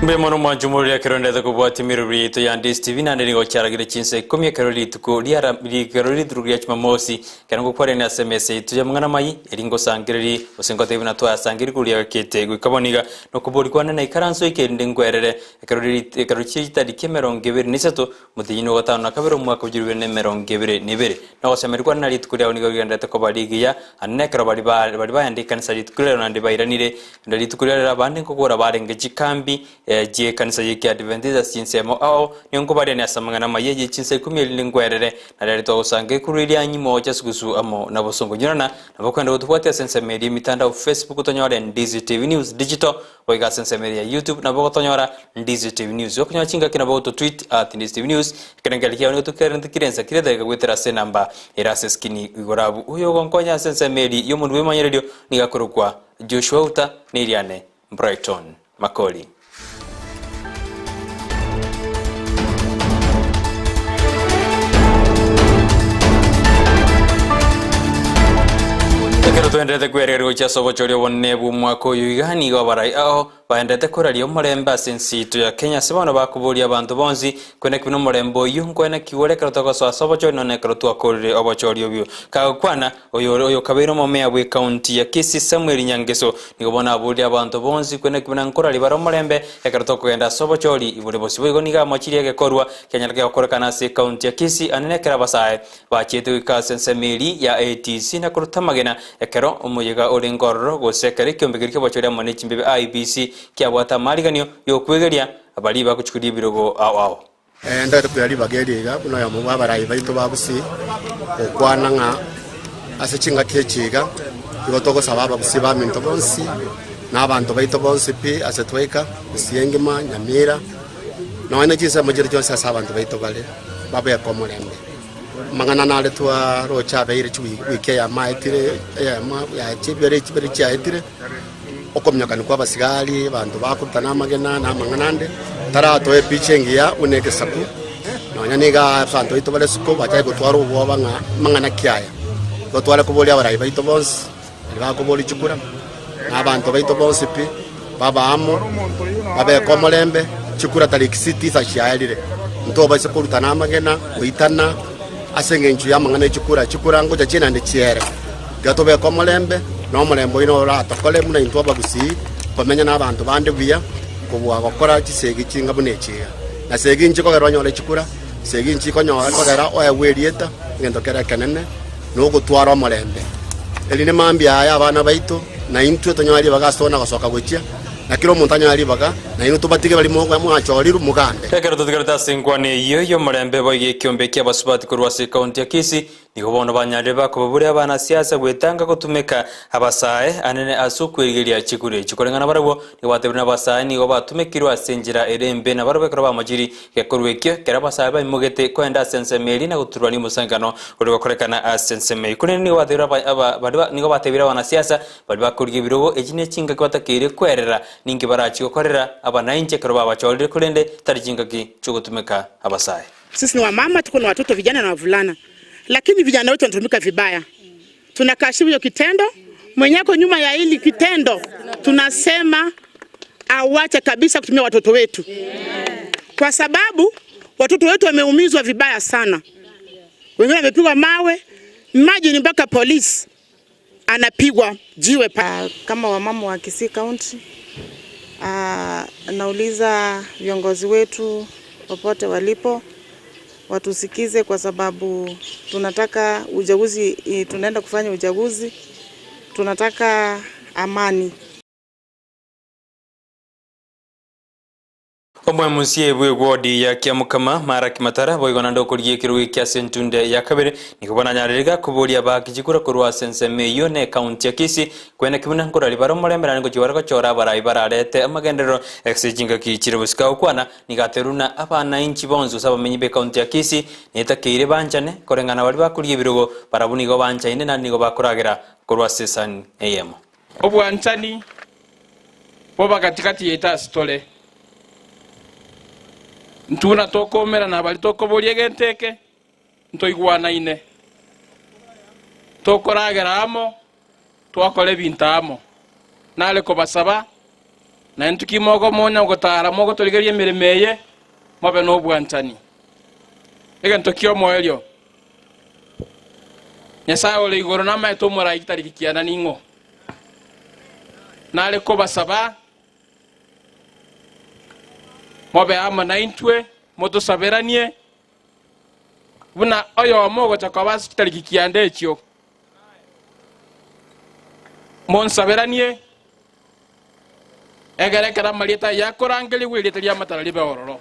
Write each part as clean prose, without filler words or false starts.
Mbuya mono mwanche omorori ekero ndete kobwatia emeroberi yaito ya Ndisi TV naende nigo chiaragire chinsa ikomi ekero rituko riara ekero rituko ria Jumamosi ekero ngokwarania ase emesa yaito y'amang'ana amayia eri ngosangereri gose ngotebia buna twayasangereiri korwa riagakete goika bono iga nokobori kwane naikaranse oike erinde nkwerere ekero ri ekero chie chitariki emerongo ebere na isato Omotienyi o gatano na kabere omwaka o chilifu bibere na emerongo ebere na ebere. Na ogosemeria kwane na rituko riao nigo rigendererete koba rigiya, naende nekero baria ba baria baenda ekanisa rituko riarero naende bairanire, naende rituko riarero abande nkogora barenge chikambi chi'ekanisa y'Ekiadventista ase chinsemo ao, nigo nkobariania ase amang'ana amaya ye chinsa ikomi erinde nkwerere, na riaria twagosanga ekuru eria nyimo ocha sugusu amo na bosongo. Inyorana, nabo okogenda gotobwatia ase ensemo eria emitandao Facebook tonyore Ndizi TV News Digital, Goika ase ensemo ere ya YouTube nabo ogotonyora Ndizi TV News. Okonyora chingaki nabo ogoto tweet at Ndizi TV News. Ekerengererio kiao nigo tokerente kire ensa kire edageka goetera ase enamba ere ase eskini igoro abwo. Oyo ogonkonya ase ensemo eri y'omonto bw'emanyererio nigo akorokwa Joshua Uta na eriane Brighton Makori. Ekero twenderete kwereria gochia ase obochori obonene bw'omwaka oyo iga, nigo abarai ao baenderete koraria omorembe ase ense yaito ya Kenya ase bono bakoboria abanto bonsi kwenekigwa nomorembe oyio nkwenekigwa ore ekero togosoa ase obochori nonya ekero twakorire obochori obio. Kagokwana oyore oyokabeire omomea bw'ecounty ya Kisii Samuel Nyangeso nigo bono aborie abanto bonsi kwenekigwa buna nkoraria bare omorembe ekero tokogenda ase obochori ibore bosio boigo nigo amochirie egekorwa kianyarete gokorekana ase ecounty ya Kisii ande nekero abasae Bachiete goika ase ensemo eria ya ATC na koruta amagena, ekero omoyega orenge ororo, gose ekero ekiombe keria ki'obochori amo ne chimbebe IEBC kiabwate amariganio y'okwegeria baria bagochikoria ebirogo ao ao. Ndagete koira ribaga eri iga buna oyomo bw'abarai baito ba Gusii gokwana ng'a ase chingaki echi iga, igo togosaba abagusii baminto bonsi na abanto baito bonsi pi ase twaika, Gusii engima, Nyamira, nonya ne chinsemo chiria chionsi ase abanto baito bare, babeke omorembe. Amang'ana nare twaroche abeire chiwiki eyemo aetire, eyemo chibere chibere chiaetire, okominyokani kwa abasigari, abanto bakorutana amagena na amang'ana ande, taratoa epicha engiya buna egesaku, nonya nigo abanto baito bare isiko bachake gotwara obwoba ng'a amang'ana ki aya. Igo tware koboria abarai baito bonsi, baria bakoboria chikura, na abanto baito bonsi pi, babe amo, babeke omorembe, chikura tariki tisa chiaerire, ntobaise korutana amagena, goitana, ase engencho y'amang'ana e chikura, chikura ngocha chie naende chiere. Tiga tobeke omorembe, na omorembe oino oratokore buna intwe abagusii, komenya nabanto bande buya, kobua gokora chisegi chinga buna echi iga. Na segi inche kogera onyore chikura, segi inche ikonyora kogera oegwe erieta, egento kere ekenene, na ogotwara omorembe. Erinde mambia aya abana baito, na intwe tonyore ribaga ase na gosoka gochia, na kera omonto anyore ribaga, na inwe tobatige baria mwachorirwe mogambe. Ekero totigarete ase enkwana eyio y'omorembe boigo ekiombe ki'abasubati korwa ase ekaunti ya Kisii Nigo bono banyarire bakobaboria abanasiasa gwetanga gotumeka abasae anene ase okwerigeria chikura echi. Koreng'ana barabwo, nigo batebire nabasae nigo batumekirwe ase enchera ere embe na barabwo ekero bamochiri gekorwa ekio ekero abasae baimogete koenda ase ensemo eria na goturwania omosankano ore gokorekana ase ensemo eyio. Korende nigo batebire aba aba baria nigo batebire abanasiasa baria bakorigia ebirogo echi ne chingaki batakeire kwerera ninki barachie gokorera abanainchi ekero babachorire korende tari chingaki chiogotumeka abasae. Sisi ni wamama, tuko na watoto vijana na wavulana, lakini vijana wetu wanatumika vibaya. Tunakashifu hiyo kitendo. Mwenye ako nyuma ya hili kitendo tunasema awache kabisa kutumia watoto wetu, kwa sababu watoto wetu wameumizwa vibaya sana, wengine wamepigwa mawe, imagine mpaka polisi anapigwa jiwe pa. Kama wamama wa Kisii County, nauliza viongozi wetu popote walipo watusikize kwa sababu tunataka uchaguzi, tunaenda kufanya uchaguzi, tunataka amani. Omoemusie bw'egwodi ya Kiamukama, Maraki Matara, boigo naende okorigia ekerogo eke ase entunde ya kabere, nigo bananyarire iga koboria abaaki chikura korwa ase ensemo eyio na ekaunti ya Kisii, kweneki buna nkorari bare omorembe naende ngochia bare gochora abarai bararete amagenderero ase chingaki chire bosio. Gakokwana, nigo aterwe buna abanainchi bonsi gose abamenyi b'ekaunti ya Kisii netakeire banchane koreng'ana baria bakorigia ebirogo, barabwo nigo banchaine naende nigo bakoragera korwa ase esani eyemo. Obwanchani boba gati-gati yaito ase tore. Intwe buna tokoumerana na baria tokoboria egento eke, ntoigwanaine. Tokoragera amo, twakora ebinto amo. Nare kobasaba. Na intwe ki mogomonya gotara mogotorigereria emeremo eye, mobe nobwanchani. Egento ki'omoerio, Nyasae ore igoro namaete omorai chitariki kiana ning'o? Nare kobasaba mobe amo naintwe, motosaberanie, buna oyomo ogocha koba ase chitariki kianda echio. Monsaberanie, egere ekero amarieta aye akorangerigwa erieta ri'amatara ribe ororo.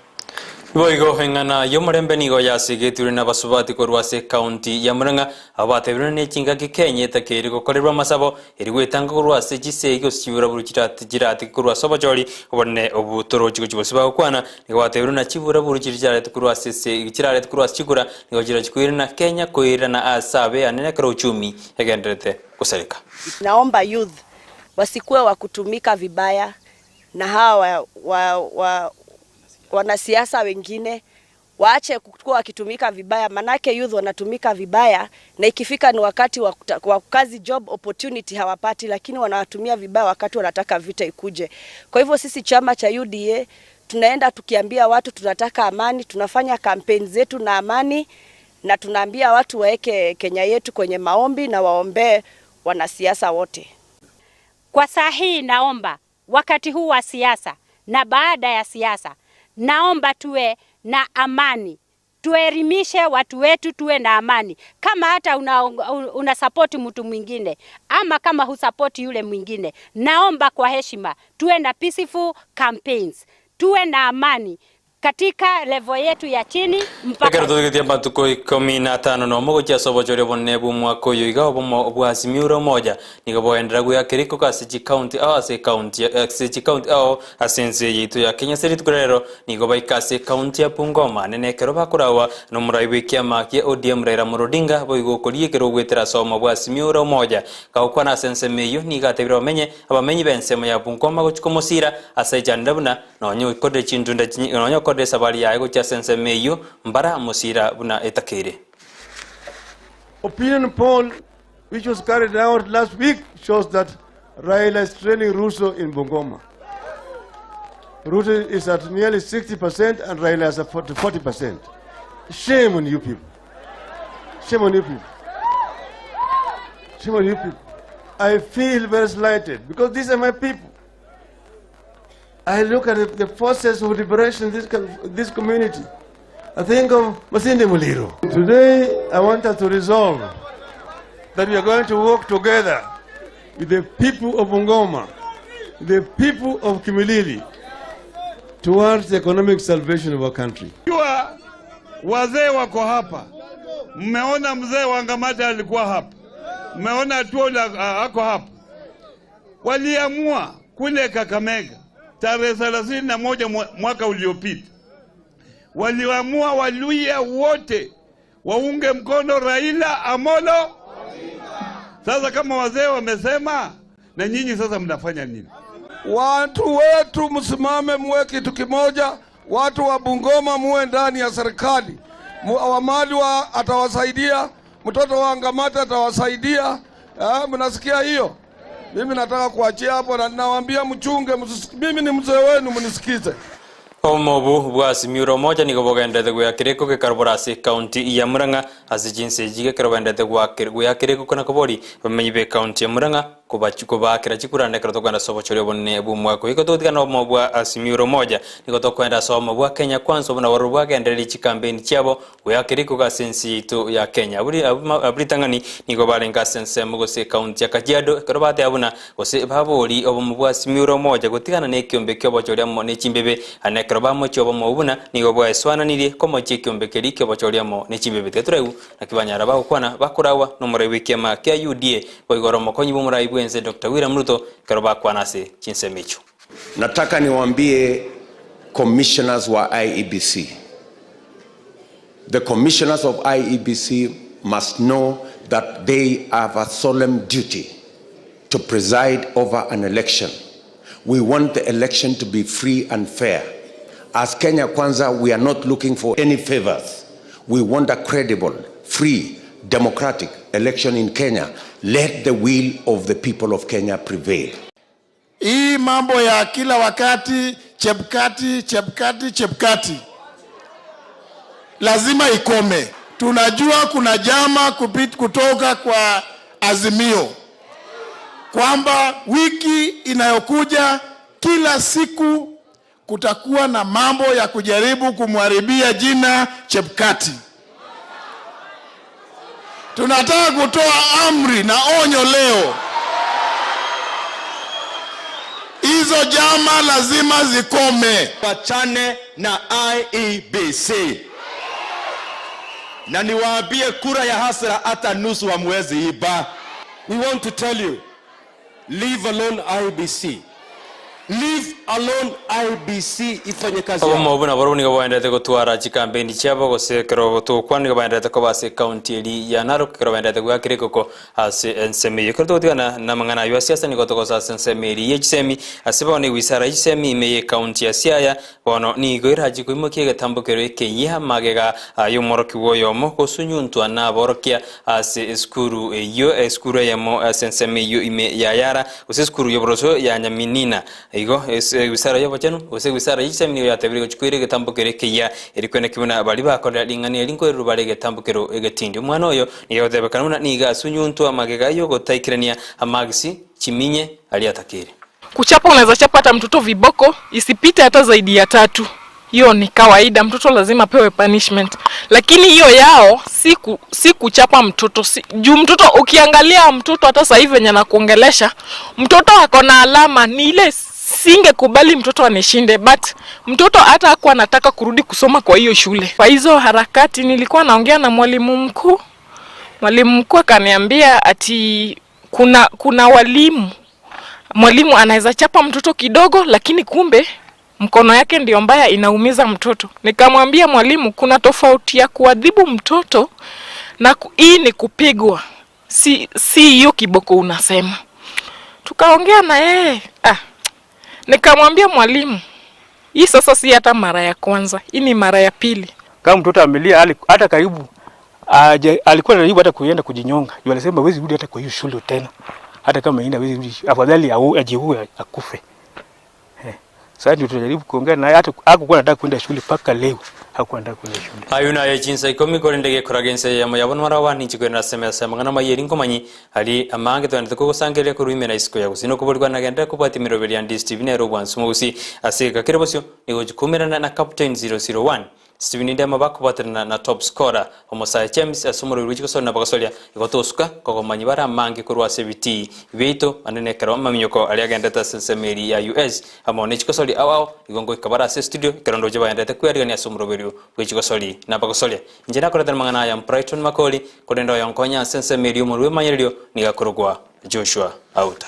Boigo eng'ana y'omorembe nigo yasegetirwe nabasubati korwa ase ekaunti ya Murang'a, abwo batebirwe ne chingaki Kenya etakeire gokorerwa amasabo eri gwetanga korwa ase chisegi gose chiburaburu chiratike korwa ase obochori obonene obu torochi gochia gose bagokwana. Nigo batebirwe na chiburaburu chiria chiaretwe korwa ase esegi chiraretwe korwa ase chikura nigo chirochia koirana Kenya koirana ase abe anene ekero uchumi egendererete gosareka. Naomba youth wasikuwe wa kutumika vibaya na hawa wa, wa, wa, wanasiasa wengine waache kuwa wakitumika vibaya, manake youth wanatumika vibaya, na ikifika ni wakati wa, wa kazi job opportunity hawapati, lakini wanawatumia vibaya wakati wanataka vita ikuje. Kwa hivyo sisi chama cha UDA tunaenda tukiambia watu tunataka amani, tunafanya kampeni zetu na amani, na tunaambia watu waeke Kenya yetu kwenye maombi na waombee wanasiasa wote. Kwa saa hii naomba wakati huu wa siasa na baada ya siasa, naomba tuwe na amani, tuelimishe watu wetu, tuwe na amani. Kama hata una, una support mtu mwingine ama kama husapoti yule mwingine, naomba kwa heshima tuwe na peaceful campaigns, tuwe na amani katika level yetu ya chini mpaka Ekero totigetie amatuko ikomi na atano nomo gochia ase obochori obonene bw'omwaka oyo iga obomo bwa Azimio la Umoja nigo boenderera goaka eriko ase chikaunti ao ase ekaunti ase chikaunti ao ase ense yaito ya Kenya ase rituko ria rero nigo baika ase ekaunti ya Bungoma nene ekero bakorawa nomorai bw'ekiama kia ODM Raila Amolo Odinga boigo okoria ekero ogwetera ase obomo bwa Azimio la Umoja kagokwana ase ensemo eyio nigo atebire abamenye abamenyi b'ensemo ya Bungoma gochia komosira ase echanera buna Nonya okorire chintunda nonya okorire esabari yaye gochia ase ensemo eyio, mbara mosira buna etakeire. Opinion poll which was carried out last week shows that Raila is trailing Ruto in Bungoma. Ruto is at nearly 60% and Raila is at 40%. Shame on you people. Shame on you people. Shame on you people. I feel very slighted because these are my people. I look at the forces of liberation in this, this community. I think of Masinde Muliro. Today, I want us to resolve that we are going to work together with the people of Bungoma, the people of Kimilili, towards the economic salvation of our country. Jua wazee wako hapa, mmeona mzee wa Ngamata alikuwa hapa, mmeona Tuola ako hapa. Waliamua kule Kakamega tarehe 31 mwaka uliopita, waliamua Waluya wote waunge mkono Raila Amolo. Sasa kama wazee wamesema, na nyinyi sasa mnafanya nini? Watu wetu msimame, muwe kitu kimoja. Watu wa Bungoma muwe ndani ya serikali. Wamalwa atawasaidia, mtoto wa Ngamata atawasaidia. Eh, mnasikia hiyo? Mimi nataka kuachia hapo na ninawaambia mchunge, mimi ni mzee wenu, mnisikize. Obomo obo bwa Azimio la Umoja nigo bogenderete goyakera ekogekaro bore ase ekaunti ya Murang'a ase chinsa echi ekero baenderete goyakera egoko na kobori abamenyi b'ekaunti ya Murang'a kobaakera chikuranda ekero tokogenda ase obochori obonene bw'omwaka oyo. Igo togotigana obomo bwa Azimio la Umoja nigo tokoenda ase obomo bwa Kenya Kwanza obwo naborobwo bwagendererie chikampeini chiabo Goyaka rikogo ase ense yaito ya Kenya. Abwo ritang'ani nigo barenge ase ensemo gose ekaunti ya Kajiado ekero bateba buna gose babori obomo bwa Azimio la Umoja gotigana nekiombe ki'obochori amo ne chimbebe aye nekero bamochia obomo obwo buna nigo bwaesoananirie komochia ekiombe keria ki'obochori amo ne chimbebe. Tiga toraigwe naki banyara bagokwana bakoragwa nomorai bw'ekiama kia UDA boigo ore omokonyi bw'omorai bw'ense Doctor William Ruto ekero bakwana ase chinsemo echio. Nataka niwaambie commissioners wa IEBC. The commissioners of IEBC must know that they have a solemn duty to preside over an election. We want the election to be free and fair. As Kenya Kwanza, we are not looking for any favors. We want a credible, free, democratic election in Kenya. Let the will of the people of Kenya prevail. Hii mambo ya kila wakati Chebukati, Chebukati, Chebukati lazima ikome. Tunajua kuna jama kupit kutoka kwa Azimio kwamba wiki inayokuja kila siku kutakuwa na mambo ya kujaribu kumharibia jina Chebukati. Tunataka kutoa amri na onyo leo, hizo jama lazima zikome. Wachane na IEBC na niwaambie, kura ya hasara hata nusu hamwezi iba. We want to tell you, leave alone IEBC. Leave alone IEBC ifanye kazi yao. Obomo buna barabwo nigo baenderete gotwara chikampeni chiabo gose ekero togokwana nigo baenderete koba ase ekaunti eri ya Narok ekero baenderete goakera ekoko ase ensemo eyio. Ekero togotigana na amang'ana aywo a siasa nigo togosoa ase ensemo eri ye chisemi ase bono egoisara chisemi ime ye ekaunti ya Siaya bono nigo erache koimokia egetambokero ekeyia magega y'omworokigwa oyomo gosunyuntwa naborokia ase esukuru eyio esukuru eyemo ase ensemo eyio ime ya Yara gose esukuru y'oboroso ya Nyaminina. Igo egwisara y'obochenu, gose egwisara ye chisemi nigo yatebire gochia koira egetambokero ekeyia, erio kweneki buna baria bakorera ring'ana eri nkoirerwa bare egetambokero egetindi. Omwana oyo nigo agotebekana buna nigo asunyuntwe amagega y'ogotaikerania amagisi chiminye aria atakeire. Kuchapa unaweza chapa hata mtoto viboko isipite hata zaidi ya tatu. Hiyo ni kawaida, mtoto lazima apewe punishment, lakini hiyo yao si, ku, si kuchapa mtoto si, juu mtoto ukiangalia mtoto hata sasa hivi venye nakuongelesha mtoto ako na alama, ni ile singekubali mtoto anishinde, but mtoto hata hakuwa anataka kurudi kusoma kwa hiyo shule. Kwa hizo harakati nilikuwa naongea na mwalimu mkuu, mwalimu mkuu akaniambia ati kuna, kuna walimu mwalimu anaweza chapa mtoto kidogo, lakini kumbe mkono yake ndio mbaya inaumiza mtoto. Nikamwambia mwalimu, kuna tofauti ya kuadhibu mtoto na hii ni kupigwa, si si hiyo kiboko unasema. Tukaongea na yeye ah, nikamwambia mwalimu, hii sasa si hata mara ya kwanza, hii ni mara ya pili. Kama mtoto amelia hata karibu aje, alikuwa karibu hata kuenda kujinyonga. Yule alisema hawezi rudi hata kwa hiyo shule tena. Hata kama inaenda hawezi rudi, afadhali ajiue akufe. Sasa ndio tunajaribu kuongea naye, hata hakukuwa anataka kwenda shule mpaka leo. Hakuwa anataka kwenda shule. Ayio naye chinsa ikomi korende gekoraga ense eyemo yabo nmarabwo ninche kwerenda ase emesa y'amang'ana amaya eri nkomanyi aria amange togendete kogosangereria korwa ime na isiko ya gusii nokoborigwa nagenderera kobwatia emeroberi ya Ndisi TV nere obwansu mogusii ase egeka kere bosio nigo gochia koumerana na Captain 001 Steven Ndemo bakobwaterana na top scorer Omosae James ase omorweri bwe chigosoria na bagosoria igo tosuka kogomanyi bare amange korwa ase ebitii biaito ande nekero amaminyoko aria agendete ase ensemo eria ya US amo ne chigosori ao ao igo ngoika bare ase estudio ekero ndoche bagendete kwearigania ase omoroberio bwe chigosori na bagosoria. Inche nakoretera amang'ana aya Brighton Makori korende oyonkonya ase ensemo eria omorweri bw'emanyererio nigo akorokwa Joshua Auta.